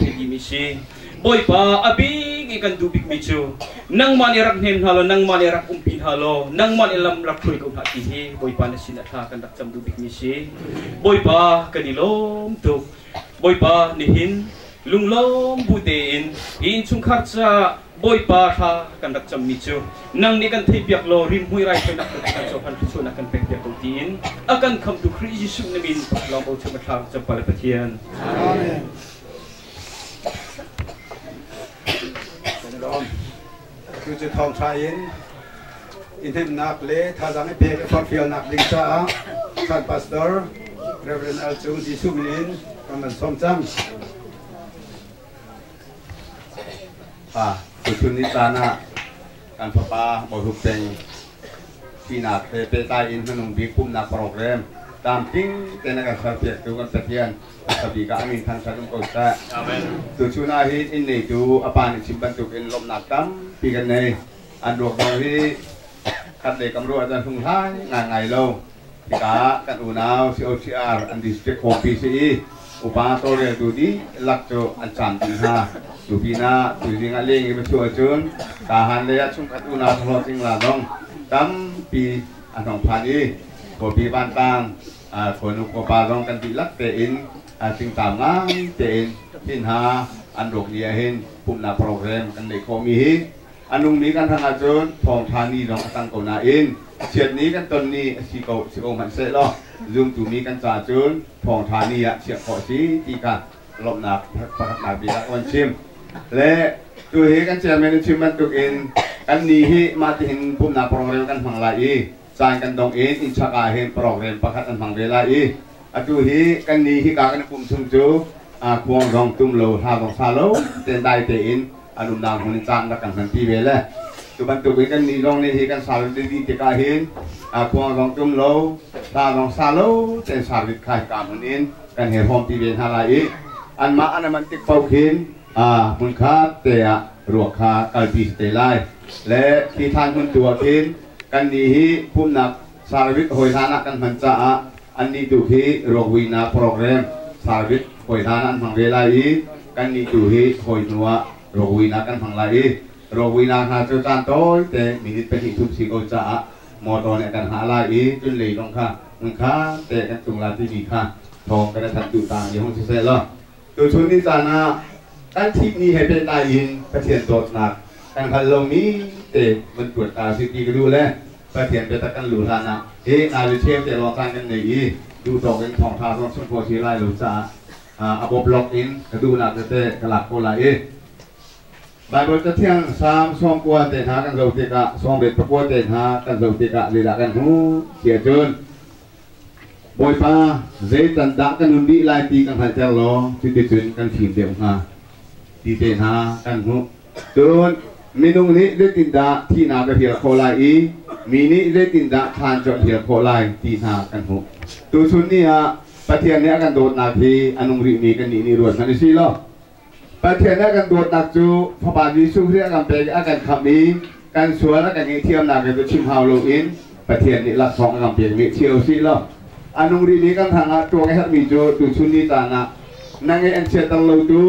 Timi si. Bawipa, a bik i kan duh bikmi cu nangmah nih rak hnem hna law, nangmah nih rak umpi hna law, nangmah nih lam rak hruai ko hna ti hi Bawipa na sin ah thla kan rak cam duh bikmi si. Bawipa, kan i lawm tuk. Bawipa, nihin lunglawm bu tein hi innchungkhar caah Bawipa thla kan rak cammi cu nang nih kan theihpiak law rimhmui raithawinak kan cohlan thluachuahnak kan pekpiak ko tiin a kan khamtu Khrih Jesuh na min lawng bochan thla cam pale Pathian. Amen. Tu cu thawngṭha in i hnemhnak le thazaang i pek i forhfialnak ding caah San Pastor Reverend Al Cung Jesuh min in kan van sawm cang. Tuchun ni caan ah kan fapa Bawi Hup Peng sinak he pehtlai in hmanung bik pumhnak program tlamtling tein a kan serpiaktu kan Pathian hmasa bik ah a min thangṭhat um ko seh. Tuchun ah hin inn neitu a pa nih chim bantukin lawmhnak tampi kan nei. An ruak zong hi khat lei kam ruah ahcun hlunghlai ngaingai lo. Hika kan unau COCR an district hawpi si i upa tawlreltu dihlak cu an caam dih hna. Cu pinah tuzing ah leng i va chuah ahcun Tahan lei ah chungkhat unau hlawhtling la zong tampi an hong phan i khuapi vantlang khuanu khuapa zong kan dihlak tein tingtang ngai tein hi hna an ruak ni ah hin pumhnak program kan neih khawhmi hi a nungmi kan hrang ahcun thawngṭha ni zong a tang ko nain chiat ni kan ton ni a si ko si ko hmanh seh law zumtu mi kan caah cun thawngṭha ni ah chiah khawh a si ti kha lawmhnak pakhatnak bik ah ka van chim. Le tu hi kan chairman in chim bantuk in kan ni hi mah tihin pumhnak program kan hmang lai i caan kan dong in innchak ah hin program pakhat an hmang ve lai i atu hi kan ni hika kan i pumh chung cu khuang zong tum lo hla zong sa lo ten dai tein an umnak hmun in caan rak kan hmanpi ve le cu bantuk in kan nih zong nih hi kan sar dih tikah hin khuang zong tum lo hla zong sa lo ten sar rit kha hika hmun in kan he hrawmpi ve hna lai i anmah an aman tik paoh khin hmunkhat te ah ruak kha kalpi si te lai le thi than hmun tu ah khin kan nih hi pumnak sarvit hawi hlan ah kan hman caah annih tu khi ruakvuinak program sarvit hawi hlan ah an hmang ve lai i kannih tu hi hawi hnu ah ruakvuinak kan hmang lai i ruakvuinak hna cu caan tawite minute pahnih thum si ko caah motor nih kan hngah lai i cun lei zong kha hmunkha te kan tlung lai timi kha thawng kan i thanh duh ta i hung siseh law tuchun ni caan ah kan thih ni he pehtlai in Pathian dawtnak kan hngal lomi te van tuat ta si ti ka duh le Pathian biatak kan luh hlan ah hi nai chem te lawng caan kan nei i duhtawk in thawngtha zong chim khawh si lai lo caah a bawp in ka duhnak tete ka lak ko lai i Bible cathiang Salm 90 te hna kan zoh tikah 89 te hna kan zoh tikah lila kan hmu sia cun Bawipa zeitan dah kan nun dih lai ti kan hngalhter law cuticun kan fim deuh hnga ti te hna kan hmuh. Cun minung nih zeitindah thihnak a hrial khawh lai i mi nih zeitindah thlan cu an hrial khawh lai ti hna kan hmuh. Tuchun ni ah Pathian nih a kan dawtnak hi a nung rihmi kannih nih ruat hmanh u sih law Pathian nih a kan dawtnak cu Fapa Jesuh Khrih a kan pek i a kan khamh i kan sual a kan ngaihthiamnak hi cu chim hau loin Pathian nih laksawng a kan pekmi chia u sih law a nung rihmi kan hrangah tuak a herhmi cu tuchun ni caan ah na ngaih an chiatter lotu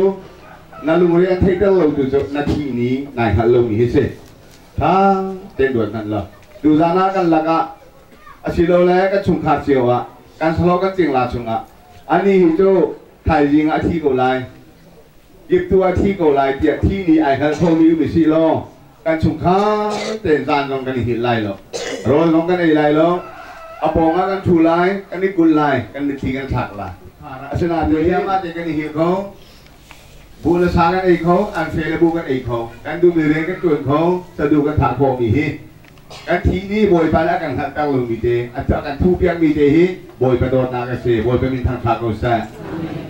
na lungre an theihter lo tu cu na thih ni nai hngalh lomi hi si. Tha tein ruat hmanh law tuzaan ah kan lakah asilole kan chungkhar cio ah kan salo kan cingla chungah ani hi cu thaizing ah a thi ko lai, kiptu ah thi ko lai tiah thi ni ai hngal khomi um si law kan chungkhar tein zan zong kan i hngilh lai lo, rawl zong kan ei lai lo, a pawng ah kan thu lai, kan i kulh lai, kan mitthli kan thlak lai. Asinain hiamah te kan i hngilh ko. Bu le sa kan ei kho, anfe le bu kan ei kho, kan duhmi rian kan ṭuan kho, sadu kan thah khawhmi hi kan thi nih Bawipa nih a kan hngalhter lomi te, a kan thuhpiakmi te hi Bawipa dawtnak a si. Bawipa min thangṭhat ko seh.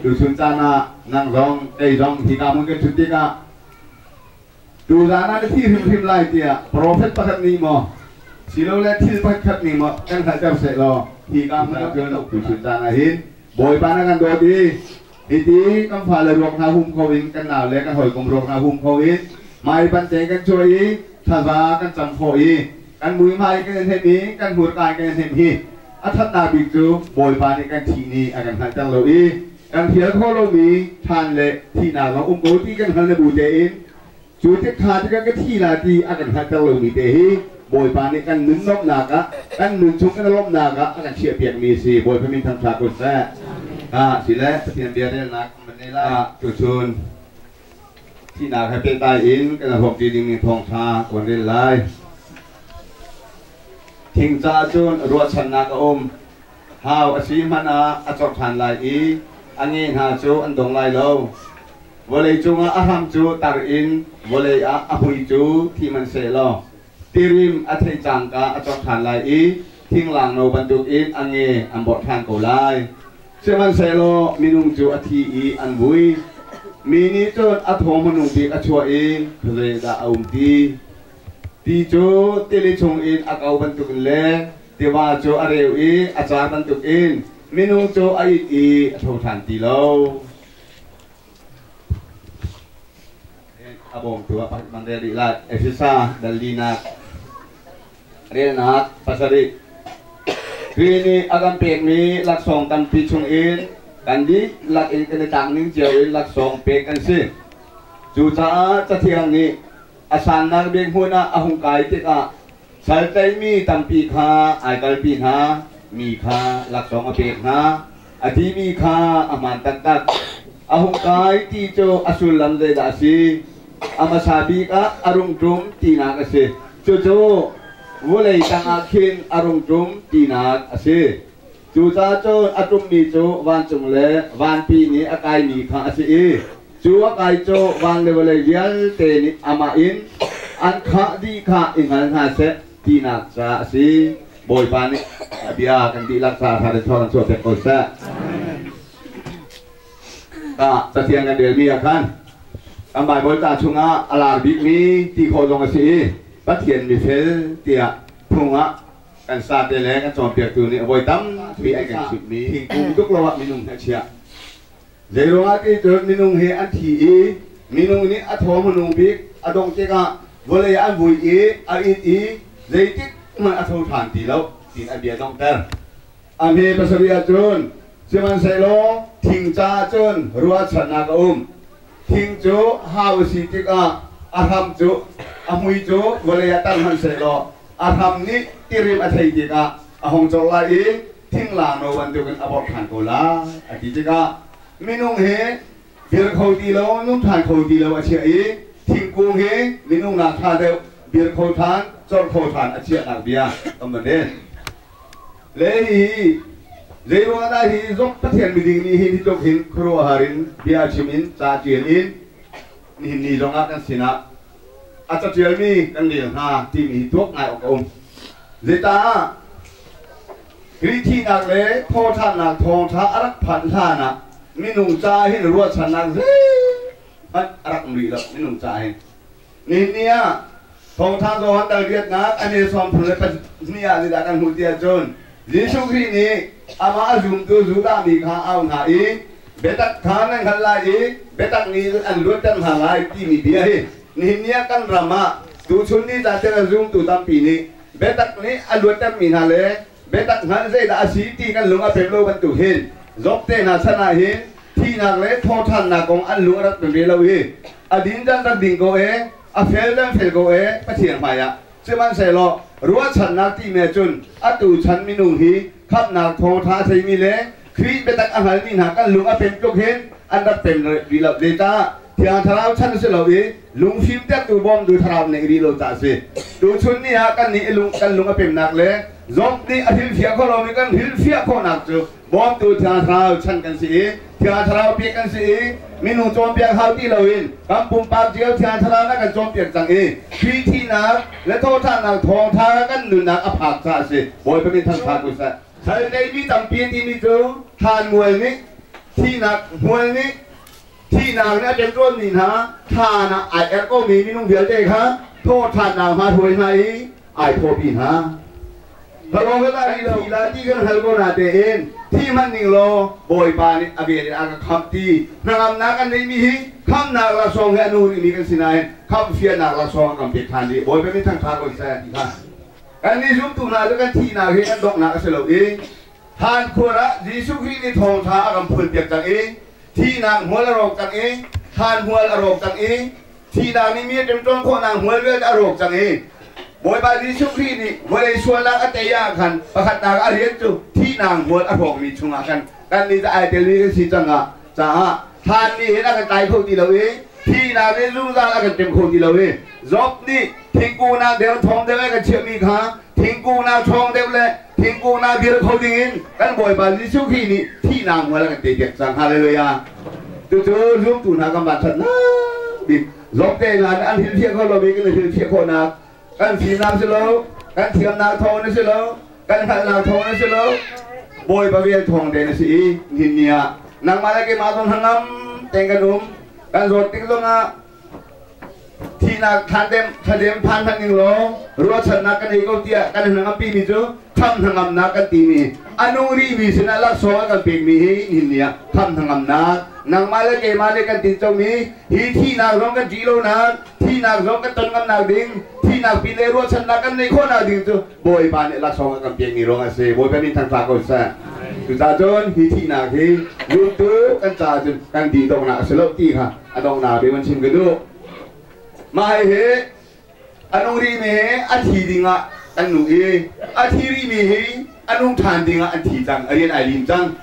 Tuchun caan ah nang zong, kei zong hika hmun kan ṭhut tikah tuzaan ah na thi hrimhrim lai tiah profet pakhat nih maw silole thil pakhat nih maw kan hngalhter seh law hika hmun ah cun tuchun caan ah hin Bawipa na kan dawt i hiti kan fale ruak hna hum kho in kan nau le kan hawikom ruak hna hum kho in mai bante kan cuai i thlaza kan cam khawh i kan muihmai kan i hnem i kan hmurkai kan i hnem hi a thatnak bik cu Bawipa nih kan thih ni a kan hngalhter lo i Kan hrial khawh lomi thlan le thihnak zong um ko ti kan hngal na bu tein cu tik kha tikah ka thi la ti a kan hngalhter lomi te hi Bawipa nih kan nun nuamhnak ah kan nun chung kan lawmhnak ah a kan chiahpiakmi a si. Bawipa min thangṭhat ko seh. Ah sile Pathian bia relnak kan nei lai. Tuchun thihnak he pehtlai in kan hrawmṭi dingmi thawngṭha kan rel lai. Thing caah cun ruahchannak a um. Hau a si hmanh ah a corh ṭhan lai i a nge hna cu an dong lai lo. Vawlei cungah a hram cu tar in vawlei ah a hmui cu thi hmanhsehlaw tirim a theih cangka a corh ṭhan lai i thinglang no bantukin a nge an borh ṭhan ko lai. Sihmanhsehlaw minung cu a thi i an vui. Mi nih cun a thaw hmanung bik a chuah i khuazeidah a um ti? Ti cu tili chungin a ko bantukin le tiva cu a reu i a car bantukin minung cu a it i a tho ṭhan ti lo. A bawmtu ah pakhat man rel rih lai. Efesa dal linak relnak pasarih. Khrih nih a kan pekmi laksawng tampi chungin kan dihlak in kan i tlak ning cio in laksawng pek kan si. Cucaah Cathiang nih a sannak bik hmun ah a hung kai tikah sal tlaihmi tampi kha ai kalpi hna, mi kha laksawng a pek hna. A timi kha a hmaan taktak. A hung kai ti cu a sullam zeidah a si? A hmasa bik ah a rung ṭum tinak a si. Cucu vawlei tangah khin a rung ṭum tinak a si. Cucaah cun a ṭummi cu vancung le vanpi nih a kaimi kha a si i cu a kai cu van le vawlei vialte nih amah in an khah dih kha i hngal hna seh tinak caah a si. Bawipa nih a bia kan dihlak caah ṭha tein kan chuahpiak ko seh. Cathiang kan relmi ah khan kan Baibal ca chungah a lar bikmi ti khawh zong a si i Pathian mifel tiah phung ah kan sate le kan cawnpiaktu nih voi tampi an kan chimhmi thingkung tuk lo ah minung hi a chiah. Zeiruangah ti cun minung hi an thi i minung nih a thaw hmanung bik a dongh tikah vawlei ah an vui i a it i zeitik hmanh a tho ṭhan ti lo tiin a bia donghter. A hme pasarih ahcun sihmanhsehlaw thing caah cun ruahchannak a um. Thing cu hau a si tikah a hram cu a hmui cu vawlei ah tar hmanhsehlaw a hram nih tirim a thei tikah a hung cawk lai i thinglang no bantukin a vorh ṭhan ko lai a ti tikah minung hi bir kho ti lo nung ṭhan kho ti lo a chiah i thingkung hi minung nak ṭha deuh bir kho ṭhan corh kho ṭhan a chiahnak bia kan van rel. Le hi zeiruangah dah hi zong Pathian miding nih hin hi tluk hin khuaruahhar in bia chim in ca ṭial in nihin ni zongah kan sinah a caṭialmi kan rel hna timi hi tuak ngai awk a um. Zeicah Khrih thihnak le thawhṭhannak thawngṭha a rak phanh hlanah minung ca hin ruahchannak zeihmanh a rak um rih lo minung ca hin. Nihin ni ah thawngṭha Johan dal riatnak a ne 32 ah zeidah kan hmuh ti ahcun Jesuh Khrih nih amah a zumtu Judah mi kha a auh hna i biatak kha nan hngalh lai i biatak nih an luatter hna lai timi bia hi nihin ni ah kan ram ah tuchun ni caan tiang a zumtu tampi nih biatak nih a luattermi hna le biatak hngalh zeidah a si ti kan lung a pem lo bantuk hin Job te hna chan ah hin thihnak le thawhṭhannak kong an lung a rak pem ve lo i a din dan rak ding ko e a fel dan fel ko e Pathian hmaiah sihmanhsehlaw ruahchannak timi ahcun atu chan minung hi khamhnak thawngṭha a theimi le Khrih biatak a hngalmi hna kan lung a pem tluk hin an rak pem rih lo. Zeicah Thiang Thlarau chan a si lo i lungfim tertu bawmtu thlarau neih rih lo caah a si. Tuchun ni ah kan nih kan lung a pemnak le Job nih a hrilhfiah khawh lomi kan hrilhfiah khawhnak cu bawmtu Thiang Thlarau chan kan si i Thiang Thlarau pek kan si i minung cawnpiak hau ti loin kan pumpak cio Thiang Thlarau na kan cawnpiak cang i Khrih thihnak le thawhṭhannak thawngṭha kan nunnak a phak caah a si. Bawipa min thangṭhat u seh. Sal neimi tampi a timi cu thlan mual nih thihnak hmual nih thihnak nih a ṭemṭuanmi hna thlan ah ai erh komi minung vialte kha thawhṭhannak hma hruai hna i ai thawhpi hna. Thawng ka dah lo la ti kan hal ko na tein thi hmanh ning law Bawipa nih a vel in a ka khamh ti hnangamnak kan neihmi hi khamhnak laksawng he a nu rihmi kan si nain khamh fiannak laksawng a kan pek ṭhan dih. Bawipa min thangṭhat ko seh ti kha. Kannih zumtu hna cu kan thihnak hi kan donghnak a si lo i thlan khur ah Jesuh Khrih nih thawngṭha a kan phulpiak cang i Thihnak hmual a rawk cang i thlan hmual a rawk cang i thihnak nih mi a ṭemṭawn khawhnak hmual vialte a rawk cang i Bawipa Jesuh Khrih nih vawlei sualnak a tei ah khan pakhatnak a rian cu thihnak hmual a hrawkmi chungah khan kannih cu ai telmi kan si cang ah caah thlan nih hin a kan tlai kho ti lo i thihnak nih zungzal a kan ṭem kho ti lo i Job nih thingkung nak derthawm deuh i kan chiahmi kha thingkung nak ṭhawng deuh le thingkung nak dir kho dingin kan Bawipa Jesuh Khrih nih thihnak hmual a kan teipiak cang. Hallelujah. Cucu zumtu hna kan vanṭhatnak bik Job te hna nih an hrilhfiah kho lomi kan i hrilhfiah khawhnak kan fimnak si lo, kan thiamnak thawng na si lo, kan hngalhnak thawng na si lo, Bawipa vel thawng te na si i nihin ni ah nangmah le keimah zong hnangam tein kan um. Kan zawt tik zongah thihnak thladem thladem phan hmanh ning law ruahchannak kan ei ko tiah kan hnangampi mi cu kham hnangamnak kan timi a nung rihmi sinah laksawng a kan pekmi hi nihin ni ah kham hnangamnak nangmah le keimah nih kan tinco mi hi thihnak zong kan ṭih lonak thihnak zong kan ton ngamnak ding thihnak pin le ruahchannak kan neih khawhnak ding cu Bawipa nih laksawng a kan pekmi ruang a si. Bawipa min thangṭha ko seh. Cucaah cun hi thihnak hi zumtu kan caah cun kan dih donghnak a si lo ti kha a donghnak bik van chim ka duh. Mah hihi a nung rihmi hi a thi dingah kan nung i a thi rihmi hi a nung ṭhan dingah an thi cang, a rian ai lim cang.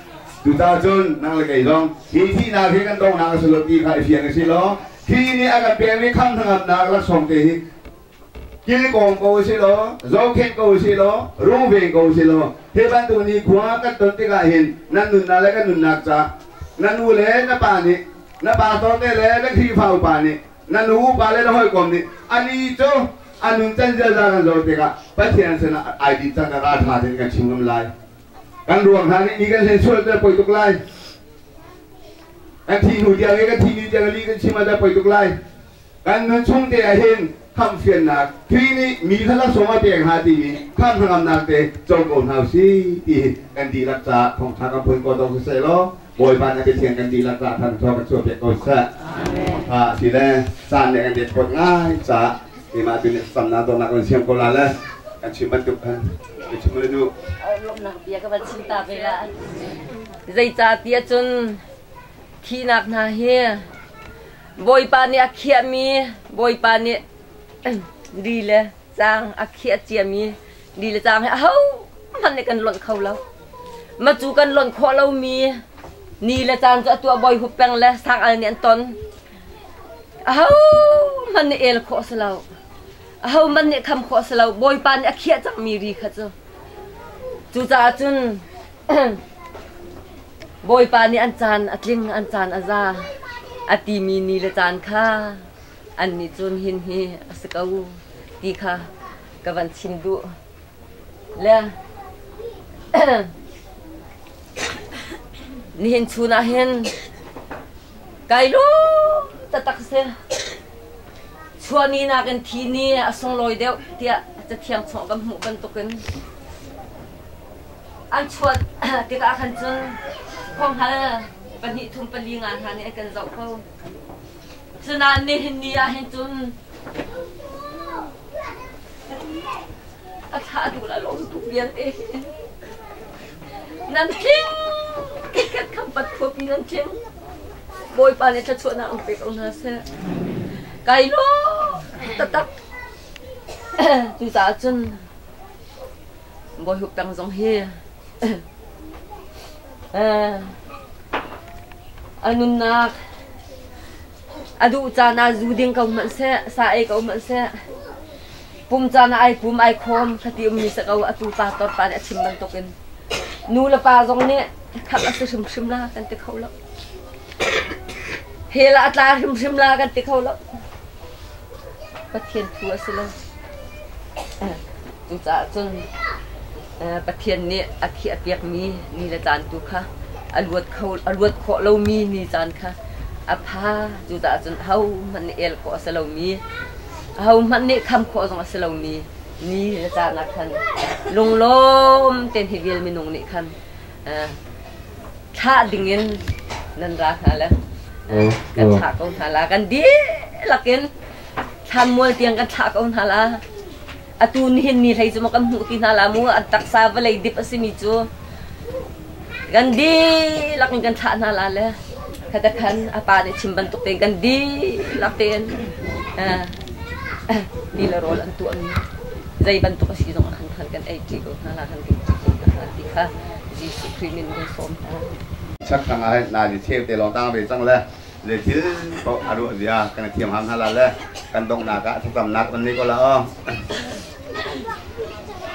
Cucaah cun nang le kei zong hi thihnak hi kan donghnak a si lo ti kha i fiang i si law hi nih a kan pekmi kham hnangamnak laksawng te hi kilkawm ko si law zohkhenh ko si law rungveng ko si law hi bantuk nikhua kan ton tikah hin nan nunnak le kan nunnak ca na nu le na pa nih na pastor te le na Khrihfa upa nih na nu upa le na hawikom nih ani cu a nun can ziaza kan zoh tikah Pathian sinah ai din cang ka ralṭha tein kan chim ngam lai kan ruang hna nih ni kan hlen sual te poi tuk lai kan thi hnu tiang i kan thi ni tiang i li kan chim ah poi tuk lai Kan nun chung te ah hin khamhfiannak Khrih nih mi kha laksawng a pek hna timi khamh hnangamnak te co ko hna usih ti hi kan dihlak caah thawngṭha kan phun ko dong siseh law Bawipa na biathiang kan dihlak caah thangṭha kan chuahpiak ko seh. Ha si le caan nih kan det khawt ngai caah keimah tu nih samnak dawtnak kan siam ko la le kan chim bantuk khan kan chim le duh. Lawmhnak bia ka van chim ta ve la. Zeicahtiah cun thihnak hna hi Bawipa nih a khiahmi, Bawipa nih li le caang a khiah ciami li le caang hi ahohmanh nih kan lonh kho lo. Macu kan lonh khawh lomi ni le caan cu a tuah bawi hup peng le sang al nih an ton. Ahohmanh nih el khawh a si lo. Ahohmanh nih kham khawh a si lo. Bawipa nih a khiah cangmi ri kha cu. Cucaah cun Bawipa nih an caan a tling, an caan a za a timi ni le caan kha annih cun hin hi a si ko ti kha ka van chim duh. Le nihin chun ah hin kai lawm taktak si. Chuahni nakin thi ni a sunglawi deuh tiah Cathiang chung kan hmuh bantukin An chuah tikah khan cun khuanghal pahnih thum pali nga hna nih an kan zoh ko. Cunain nihin ni ah hin cun a thlah duh la lawm tuk vialte hi. Nan tling! Kikhat khampat khuapi nan tling. Bawipa nih thluachuahnak an pe ko hna seh. Kai lawm taktak. Cucaah cun Bawi Hup Peng zong hi a nunnak a duh caan ah zu ding ko hmanh seh, sa ei ko hmanh seh, pum caan ah ai pum ai khawm khati ummi si ko atu pa tor pa nih a chim bantukin nu le pa zong nih khamh a si hrimhrim la kan ti kho lo. Hell ah a tla hrimhrim la kan ti kho lo. Pathian thu a si lo. Cucaah cun Pathian nih a khiahpiakmi ni le caan tu kha a luat kho a luat khawh lomi ni caan kha a pha. Cucaah cun ahohmanh nih el khawh a si lomi, ahohmanh nih kham khawh zong a si lomi ni le caan ah khan lunglawm tein hi vial minung nih khan thlah dingin nan ra hna le kan thlah ko hna la kan dihlak in thlanmual tiang kan thlah ko hna la atu nihin ni hlei cu maw kan hmuh ti hna la mu an taksa vawlei dip a simi cu kan dihlak in kan thlah hna la le. Khata khan a pa nih chim bantuk tein kan dihlak tein ti le rawl an tuahmi zei bantuk a si zong ah khan khan kan ei ṭi ko hna la kan ding ṭi ko hna la ti kha Jesuh Khrih min kan sawm hna. Chak thang ah hin na di cheu te lawng tang ve cang le le thil paoh a ruah zia kan i thiam ham hna la le kan donghnak ah thlacamnak kan nei ko la aw.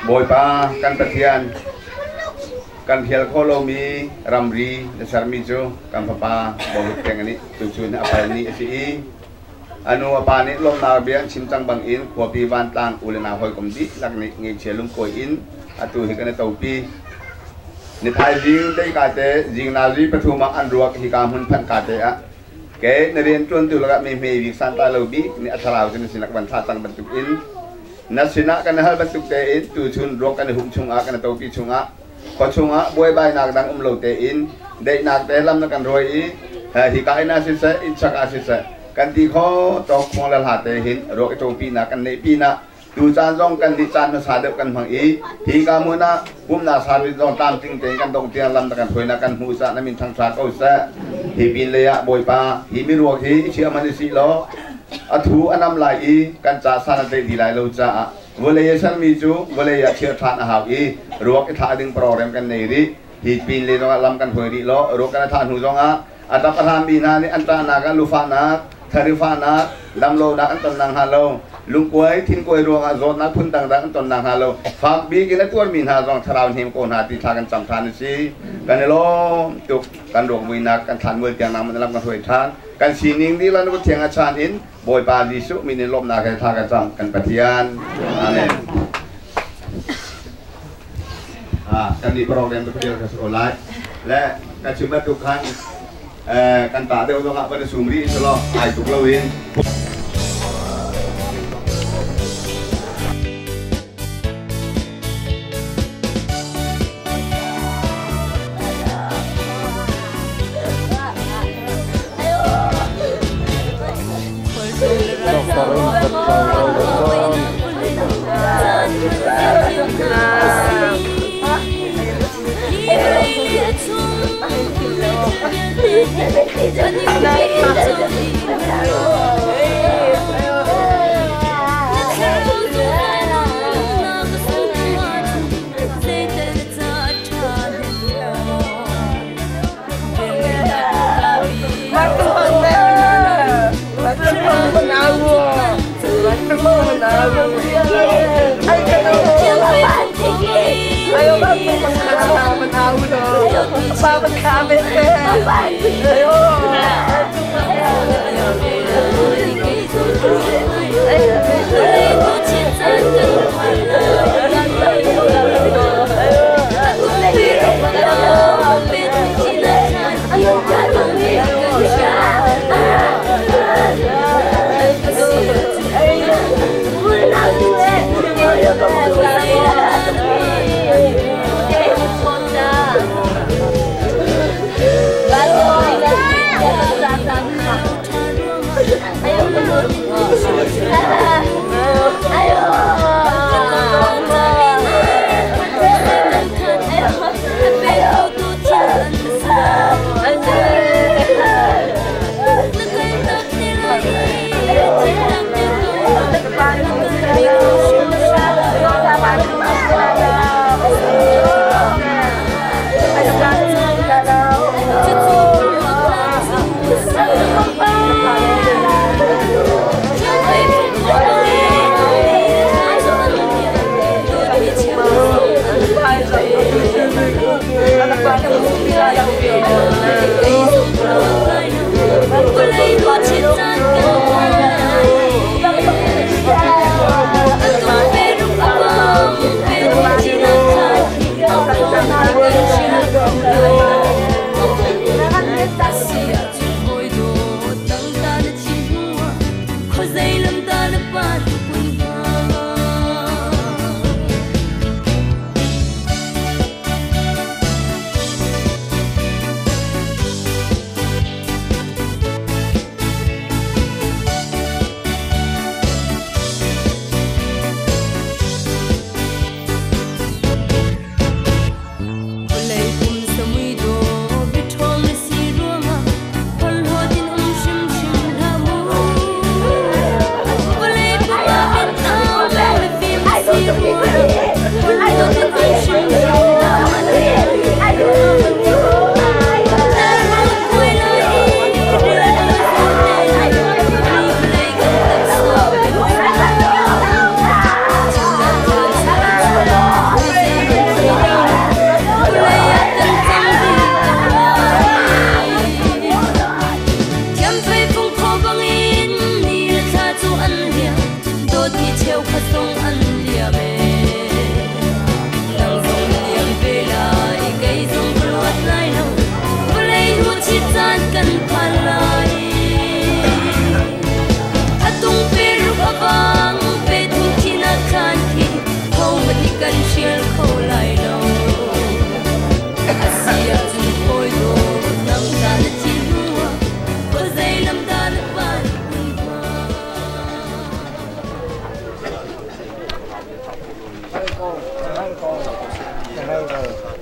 Bawipa kan Pathian kan hrial khawh lomi ramri na sermi cu kan fapa Bawipa Peng nih tuchun a pal ni a si i a nu a pa nih lawmhnak bia an chim cang bangin khuapi vantlang u le nau hawikom dihlak nih ngeichia lungkuai in atu hi kan i topi. Ni thaizing deika te zing nazi pathum ah an ruak hika hmun phanh ka te ah ke na rian ṭuantu lakah mi hme bik santlai lo bik nih a thlarau cu na sinak van thlah cang bantuk in na sinah kan hal bantuk tein tuchun ruak kan i humh chungah kan i topi chungah khua chungah buaibainak dang um lo tein daihnak te lam na kan ruai i hika inn ah siseh inn chak ah siseh kan ti kho tawk khuang le hla te hin ruak i topinak kan neih pinah tu caan zong kan nih caan hmasa deuh kan hmang i hi ka hmun ah pumhnak service zong tlamtling tein kan dongh tiang lam na kan hruainak kan hmuh caah na min thangṭha ko seh. Hi pin lei ah Bawipa, hi miruak hi i chia hmanh i sih law a thu a nam lai i kan ca san a tlaih dih lai lo caah vawlei a sermi cu vawlei ah chiah ṭhan a hau i ruak i thlah ding program kan nei rih. Hi pin lei zongah lam kan hruai rih law ruak kan i thlah hnu zongah a ṭap a hrammi hna nih an ṭahnak ah lufahnak, tharifahnak, damlonak an ton nakhnga lo, lungkuai, thinkuai ruangah zawtnak phun dangdang an ton nakhnga lo, fak bik in a tuarmi hna zong thlarau hnem ko hna ti thla kan cam ṭhan a si. Kan i lawm tuk. Kan ruakvuinak kan thlan mual tiang nangmah na lam kan hruai ṭhan. Kan sining dihlak na kut thiang a chan in Bawipa Jesuh min in lawmhnak he thla kan cam kan Pathian. Amen. Kan nih program ka ka so lai. Le kan chim bantuk khan kan ta deuh zong ah van sum rih selaw ai tuk lo in.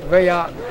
Vei ah.